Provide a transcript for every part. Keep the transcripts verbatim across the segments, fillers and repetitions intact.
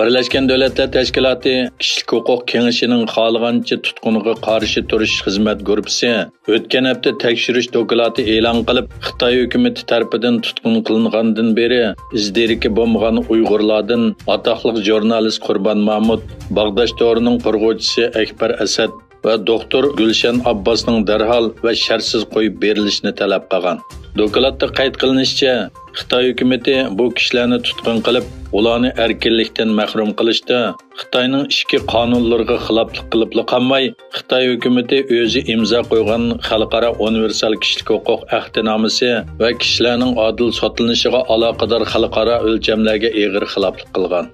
بىرلەشكەن دۆلەتلەر تەشكىلاتى كىشىلىك ھوقۇق كېڭىشىنىڭ خالىغانچە تۇتقۇنغا قارشى تۇرۇش خىزمەت گۇرۇپپىسى ئۆتكەن ھەپتە تەكشۈرۈش دوكلاتى ئېلان قىلىپ، خىتاي ھۆكۈمىتى تەرىپىدىن تۇتقۇن قىلىنغاندىن بېرى ئىز-دېرىكى بولمىغان ئۇيغۇرلاردىن ئاتاقلىق ژۇرنالىست قۇربان مامۇت، باغداش تورىنىڭ قۇرغۇچىسى ئەكبەر ئەسەت ۋە دوختۇر گۈلشەن ئابباسنىڭ دەرھال ۋە شەرتسىز قويۇپ بېرىلىشىنى تەلەپ قىلغان. دوكلاتتا قەيت قىلىنىشىچە، خىتاي ھۆكۈمىتى بۇ كىشىلەرنى تۇتقۇن قىلىپ، ئۇلارنى ئەركىنلىكتىن مەھرۇم قىلىشتا خىتاينىڭ ئىچكى قانۇنلىرىغا خىلاپلىق قىلىپلا قالماي، خىتاي ھۆكۈمىتى ئۆزى ئىمزا قويغان خەلقئارا ئۇنىۋېرسال كىشىلىك ھوقۇق ئەھدىنامىسى ۋە كىشىلەرنىڭ ئادىل سوتلىنىشىغا ئالاقىدار خەلقئارا ئۆلچەملەرگە ئېغىر خىلاپلىق قىلغان.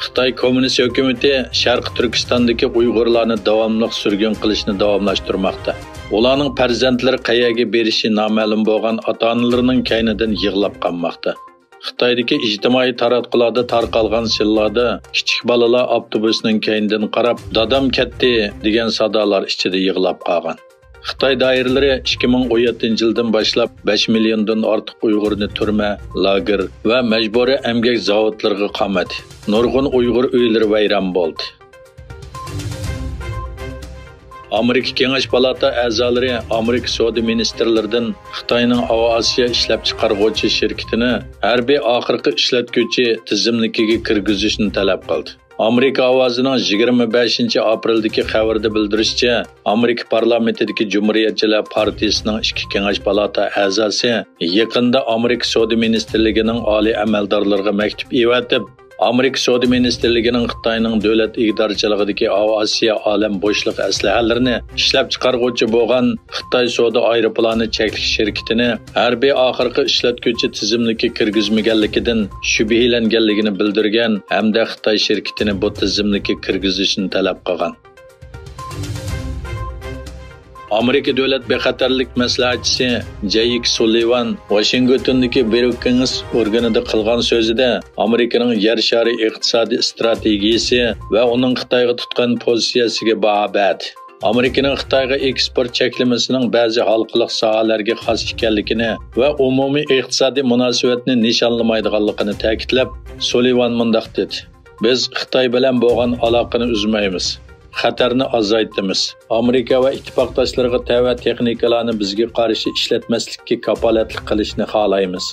خىتاي كوممۇنىست ھۆكۈمىتى شەرقىي تۈركىستاندىكى ئۇيغۇرلارنى داۋاملىق سۈرگۈن قىلىشنى داۋاملاشتۇرماقتا. ئۇلارنىڭ پەرزەنتلىرى قەيەرگە بېرىشى نامەلۇم بولغان ئاتا-ئانىلىرىنىڭ كەينىدىن يىغلاپ قالماقتا. خىتايدىكى ئىجتىمائىي تاراتقۇلاردا تارقالغان سىنلاردا كىچىك بالىلار ئاپتوبۇسنىڭ كەينىدىن قاراپ، «دادام كەتتى» دېگەن سادالار ئىچىدە يىغلاپ قالغان. خىتاي دائىرىلىرى ئىككى مىڭ ئون يەتتىنچى يىلدىن باشلاپ بەش مىليوندىن ئارتۇق ئۇيغۇرنى تۈرمە، لاگېر ۋە مەجبۇرىي ئەمگەك زاۋۇتلىرىغا قامىدى. نۇرغۇن ئۇيغۇر ئۆيلىرى ۋەيران بولدى. ئامېرىكا كېڭەش پالاتا ئەزالىرى ئامېرىكا سودا مىنىستىرلىرىدىن خىتاينىڭ ئاۋىئاتسىيە ئىشلەپچىقارغۇچى شىركىتىنى ھەربىي ئاخىرقى ئىشلەتكۈچى تىزىملىكىگە كىرگۈزۈشنى تەلەپ قىلدى. ئامېرىكا ئاۋازىنىڭ يىگىرمە بەشىنچى ئاپرېلدىكى خەۋىرىدە بىلدۈرۈشىچە، ئامېرىكا پارلامېنتىدىكى جۇمھۇرىيەتچىلەر پارتىيىسىنىڭ ئىككى كېڭەش پالاتا ئەزاسى يېقىندا ئامېرىكا سودا مىنىستىرلىكىنىڭ ئالىي ئەمەلدارلىرىغا مەكتۇپ ئېۋەتىپ، ئامېرىكا سودا مىنىستىرلىكىنىڭ خىتاينىڭ دۆلەت ئىگىدارچىلىقىدىكى ئاۋىئاتسىيە ئالەم بوشلۇق ئەسلىھەلىرىنى ئىشلەپچىقارغۇچى بولغان خىتاي سودا ئايروپىلانى چەكلىك شىركىتىنى ھەربىي ئاخىرقى ئىشلەتكۈچى تىزىملىككە كىرگۈزمىگەنلىكىدىن شۈبھىلەنگەنلىكىنى بىلدۈرگەن ھەمدە خىتاي شىركىتىنى بۇ تىزىملىككە كىرگۈزۈشنى تەلەپ قىلغان. ئامېرىكا دۆلەت بىخەتەرلىك مەسلىھەتچىسى جەيك سۇللىۋان ۋاشىنگتوندىكى بروكىنگس ئورگىنىدا قىلغان سۆزىدە ئامېرىكىنىڭ يەر شارى ئىقتىسادىي ئىستراتېگىيىسى ۋە ئۇنىڭ خىتايغا تۇتقان پوزىتسىيەسىگە باھا بەردى. ئامېرىكىنىڭ خىتايغا ئېكسپورت چەكلىمىسىنىڭ بەزى ھالقىلىق ساھەلەرگە خاس ئىكەنلىكىنى ۋە ئومۇمىي ئىقتىسادىي مۇناسىۋەتنى نىشانلىمايدىغانلىقىنى تەكىتلەپ، سۇللىۋان مۇنداق دېدى: «بىز خىتاي بىلەن بولغان ئالاقىنى ئۈزمەيمىز. خەتەرنى ئازايتىمىز. ئامېرىكا ۋە ئىتتىپاقداشلىرىغا تەۋە تېخنىكىلارنى بىزگە قارشى ئىشلەتمەسلىككە كاپالەتلىك قىلىشنى خالايمىز.»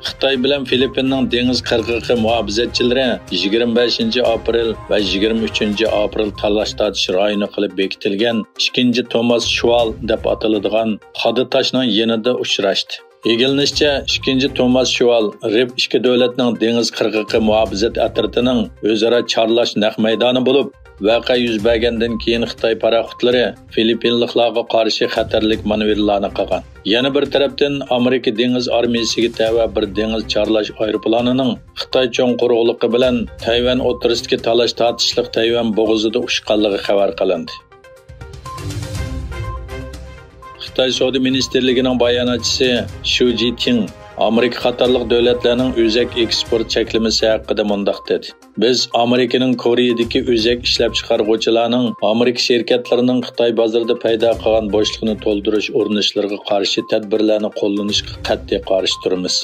خىتاي بىلەن فىلىپپىننىڭ دېڭىز قىرغىقى مۇھاپىزەتچىلىرى يىگىرمە بەشىنچى ئاپرېل ۋە يىگىرمە ئۈچىنچى ئاپرېل تالاش تارتىش رايونى قىلىپ بېكىتىلگەن ئىككىنچى توماس شۇۋال دەپ ئاتىلىدىغان قادا تاشنىڭ يېنىدا ئۇچراشتى. ئىگىلىنىشىچە، ئىككىنچى توماس شۇۋال رىپ ئىككى دۆلەتنىڭ دېڭىز قىرغىقى مۇھاپىزەت ئەترىتىنىڭ ئۆزئارا چارلاش نەق مەيدانى بولۇپ، ۋەقە يۈز بەرگەندىن كېيىن خىتاي پاراخوتلىرى فىلىپپىنلىقلارغا قارشى خەتەرلىك مانېۋىرلارنى قىلغان. يەنە بىر تەرەپتىن، ئامېرىكا دېڭىز ئارمىيىسىگە تەۋە بىر دېڭىز چارلاش ئايروپىلانىنىڭ خىتاي چوڭ قۇرۇقلۇقى بىلەن تەيۋەن ئوتتۇرىسىدىكى تالاش تارتىشلىق تەيۋەن بوغۇزىدا ئۇچقانلىقى خەۋەر قىلىندى. خىتاي سودا مىنىستىرلىكىنىڭ باياناتچىسى شۇ جىتىڭ ئامېرىكا قاتارلىق دۆلەتلەرنىڭ ئۆزەك ئېكسپورت چەكلىمىسى ھەققىدە مۇنداق دېدى: «بىز ئامېرىكىنىڭ كورېيىدىكى ئۆزەك ئىشلەپچىقارغۇچىلارنىڭ ئامېرىكا شىركەتلىرىنىڭ خىتاي بازىرىدا پەيدا قىلغان بوشلۇقنى تولدۇرۇش ئۇرۇنۇشلىرىغا قارشى تەدبىرلەرنى قوللىنىشقا قەتئىي قارشى تۇرىمىز.»